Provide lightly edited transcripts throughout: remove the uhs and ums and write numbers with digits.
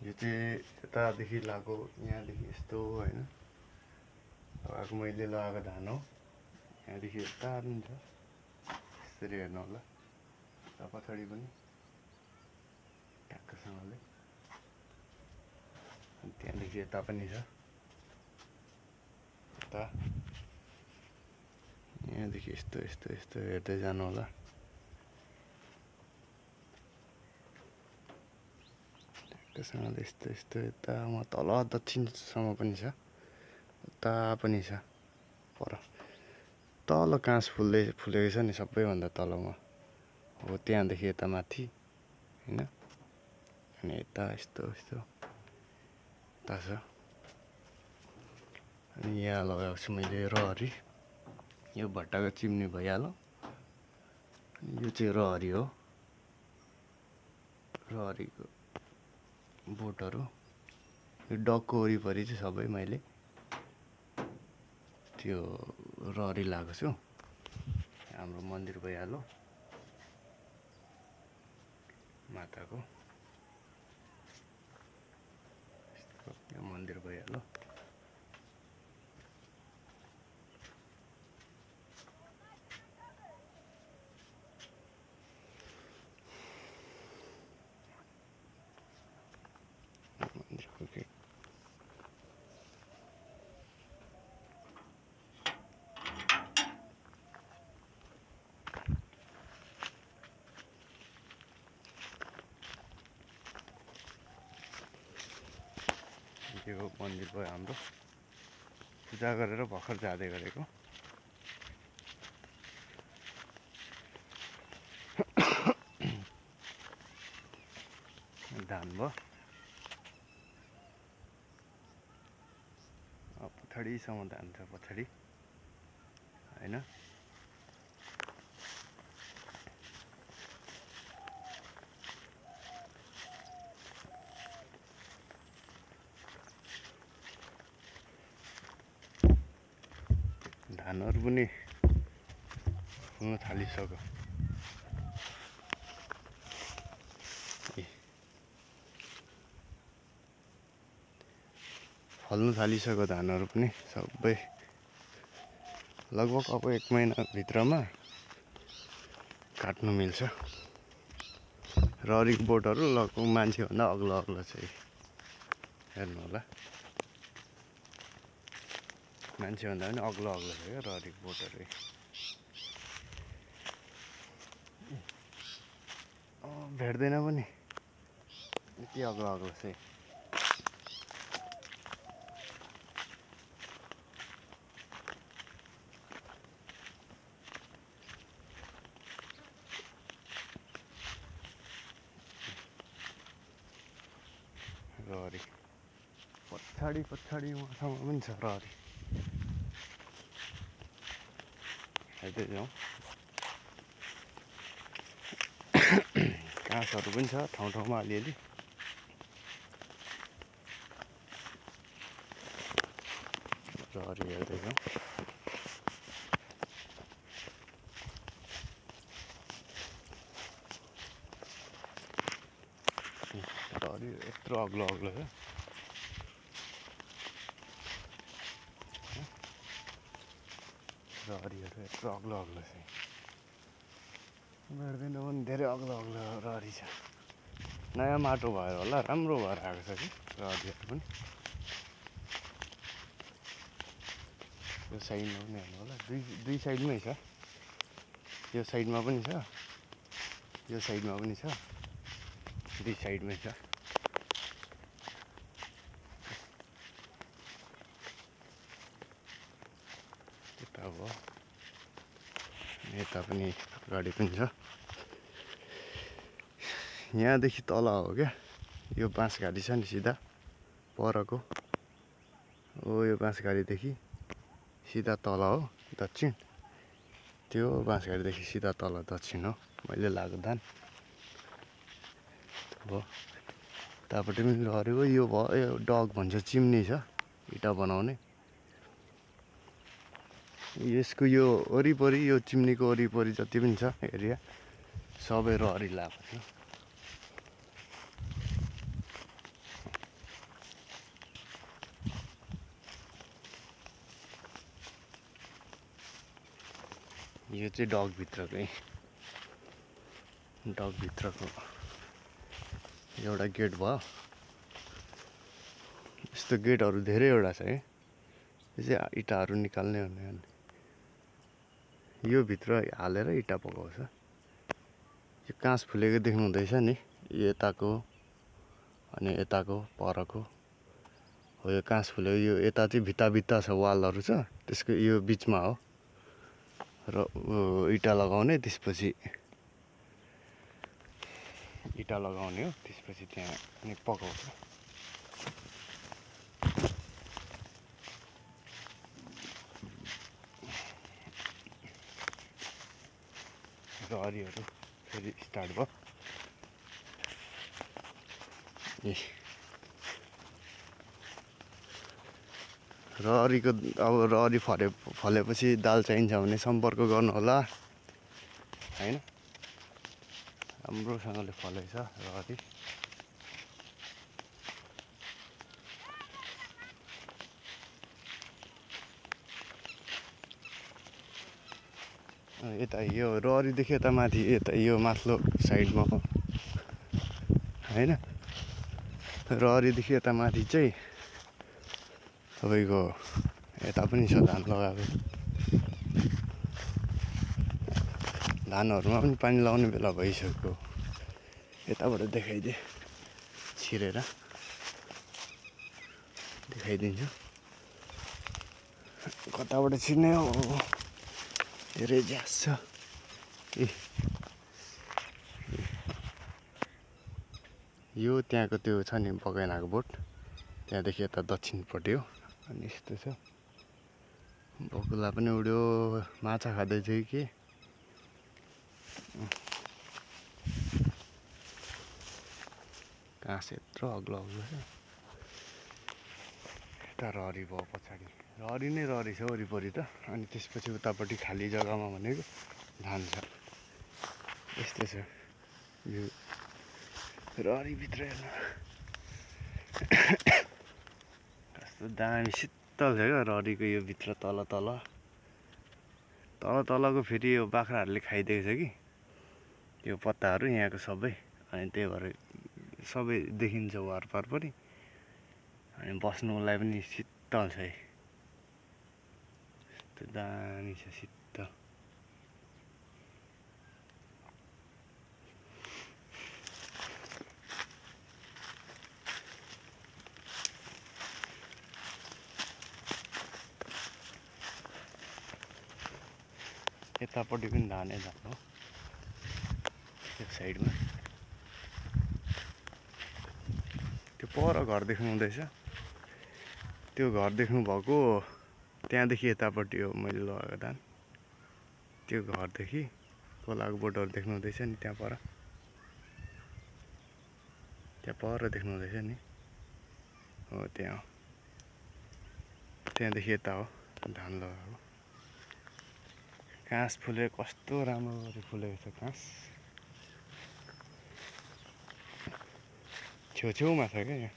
यो चाहिँ यतादेखि लगाएको यहाँदेखि यस्तो होइन लगाएको मैले लगाएको धान हो यहाँदेखि यता पनि छ यसरी हेर्नु होला र पछाडि पनि ट्याक्कसँगले अनि त्यहाँदेखि यता पनि छ यता यहाँदेखि यस्तो यस्तो यस्तो हेर्दै जानु होला ट्याक्कसँगले यस्तो यस्तो यता म तल दक्षिणसम्म पनि छ उता पनि छ पर तल काँस फुलेको छ नि सबैभन्दा तलमा हो त्यहाँदेखि यता माथि होइन अनि यता यस्तो यस्तो यता छ अनि यहाँ लगाएको छु मैले रहरी यो भट्टाको चिम्नी भइहाल्यो यो चाहिँ रहरी हो रहरीको बोटहरू यो डगको वरिपरि चाहिँ सबै मैले त्यो रहरी लगाएको छु हाम्रो मन्दिर भइहाल्यो माताको यो मन्दिर भइहाल्यो मन्दिरको गेट यो मन्दिर भयो हाम्रो पूजा गरेर भर्खर जाँदै गरेको धान भयो पछाडिसम्म धान छ पछाडि होइन धानहरू पनि हुन थालिसक्यो फल्नु थालिसक्यो धानहरू पनि सबै लगभग अब 1 महिनाभित्रमा काट्नु मिल्छ रहरीको बोटहरू लगभग मान्छेभन्दा अग्लो अग्लो छ हेर्नु होला मान्छेभन्दा पनि अग्लो अग्लो छ क्या रहरीको बोटहरू भेट्दैन पनि यति अग्लो अग्लो छ रहरी पछाडि उहाँसम्म पनि छ रहरी हेर्दै जाउँ घाँसहरू पनि छ ठाउँ ठाउँमा अलिअलि रहरी हेर्दै जाउँ रहरी यत्रो अग्लो अग्लो छ रहरीहरू यत्रो अग्लो अग्लो छ भेट्दैन पनि धेरै अग्लो अग्लो रहरी छ नयाँ माटो भएर होला राम्रो भएर आएको छ कि रहरीहरू पनि यो साइडमा पनि हेर्नु होला दुई साइडमै छ यो साइडमा पनि छ यो साइडमा पनि छ दुई साइडमै छ यता भयो यता पनि अगाडि पनि छ यहाँदेखि तल हो क्या यो बाँसघारी छ नि सिधा परको हो यो बाँसघारीदेखि सिधा तल हो दक्षिण त्यो बाँसघारीदेखि सिधा तल दक्षिण हो मैले लगाएको धान भयो उतापट्टि पनि रहरी हो यो भयो यो डग भन्छ चिम्नी छ इँटा बनाउने यसको यो वरिपरि यो चिम्नीको वरिपरि जति पनि छ एरिया सबै रहरी लगाएको छ यो चाहिँ डकभित्रकै डकभित्रको एउटा गेट भयो। यस्तो गेटहरू धेरैवटा छ है। यो चाहिँ इँटाहरू निकाल्ने हुने अनि यो भित्र हालेर इँटा पकाउँछ। यो काँच फुलेको देख्नु हुँदैछ नि, यो यताको अनि यताको परको हो। यो काँच फुलेको, यो यता चाहिँ भित्ता छ, वालहरू छ, त्यसको यो बिचमा हो र इँटा लगाउने, त्यसपछि इँटा लगाउने हो, त्यसपछि त्यहाँ अनि पकाउँछ। रहरीहरू फेरि स्टार्ट भयो। रहरीको अब रहरी फलेपछि दाल चाहिन्छ भने सम्पर्क गर्नुहोला हैन। राम्रोसँगले फलेछ रहरी। यता यो रहरीदेखि यता माथि, यता यो माथिल्लो साइडमा हो हैन। रहरीदेखि यता माथि चाहिँ तपाईँको यता पनि छ धान लगाएको। धानहरूमा पनि पानी लगाउने बेला भइसक्यो। यताबाट देखाइदिए छिरेर देखाइदिन्छु कताबाट छिर्ने हो। धेरै झ्यास छ। यो त्यहाँको त्यो छ नि बगैनाको बोट, त्यहाँदेखि यता दक्षिणपट्टि हो। अनि यस्तो छ। बकुला पनि उड्यो, माछा खाँदै थियो कि घाँस यत्रो अग्लो अग्लो छ। यता रहरी भयो पछाडि, रहरी नै रहरी छ वरिपरि त। अनि त्यसपछि उतापट्टि खाली जग्गामा भनेको धान छ। यस्तो छ यो रहरीभित्र हेर्नु कस्तो दामी शीतल छ क्या रहरीको यो भित्र। तलको फेरि यो बाख्राहरूले खाइदिएको छ कि यो पत्ताहरू यहाँको सबै। अनि त्यही भएर सबै देखिन्छ वारपार पनि। अनि बस्नुलाई पनि शीतल छ है, यस्तो दामी छ शीतल। यतापट्टि पनि धानै धान हो त्यो साइडमा। त्यो पर घर देख्नु हुँदैछ, त्यो घर देख्नु भएको त्यहाँदेखि यतापट्टि हो मैले लगाएको धान। त्यो घरदेखि खोलाको बोटहरू देख्नु हुँदैछ नि, त्यहाँ पर देख्नु हुँदैछ नि, हो त्यहाँ हो। त्यहाँदेखि यता हो धान लगाएको। घाँस फुले कस्तो राम्रो गरी फुलेको छ घाँस। छेउछेउमा छ क्या यहाँ।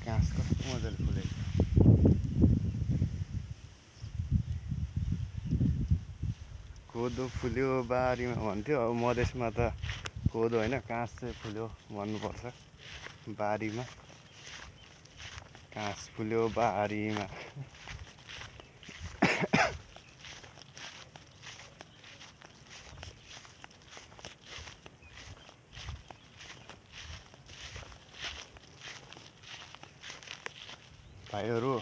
घाँस कस्तो मजाले फुलेको छ। कोदो फुल्यो बारीमा भन्थ्यो, अब मधेसमा त कोदो होइन काँस चाहिँ फुल्यो भन्नुपर्छ। बारीमा घाँस फुल्यो बारीमा। भाइहरू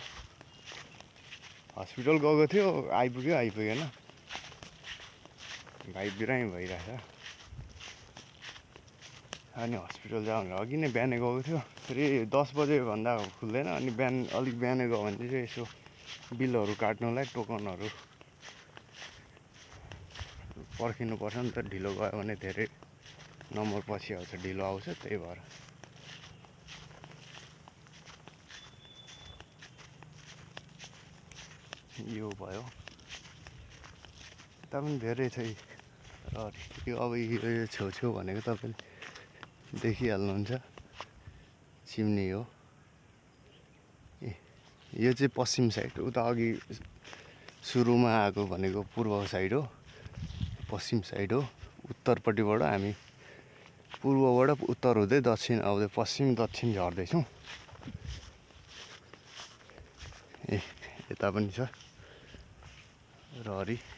हस्पिटल गएको थियो, आइपुगेन। भाइ बिरामी भइरहेछ। अनि हस्पिटल जाऊ भनेर अघि नै बिहानै गएको थियो। फेरि 10 बजेभन्दा खुल्दैन। अनि अलिक बिहानै गयो भने चाहिँ यसो बिलहरू काट्नुलाई टोकनहरू पर्खिनुपर्छ नि त। ढिलो गयो भने धेरै नम्बर पछि आउँछ, ढिलो आउँछ, त्यही भएर। यो भयो। यता पनि धेरै छ र अब यो छेउछेउ भनेको तपाईँले देखिहाल्नुहुन्छ चिम्नी हो। ए यो चाहिँ पश्चिम साइड, उता अघि सुरुमा आएको भनेको पूर्व साइड हो, पश्चिम साइड हो। उत्तरपट्टिबाट हामी पूर्वबाट उत्तर हुँदै दक्षिण आउँदै पश्चिम दक्षिण झर्दैछौँ। ए यता पनि छ रहरी।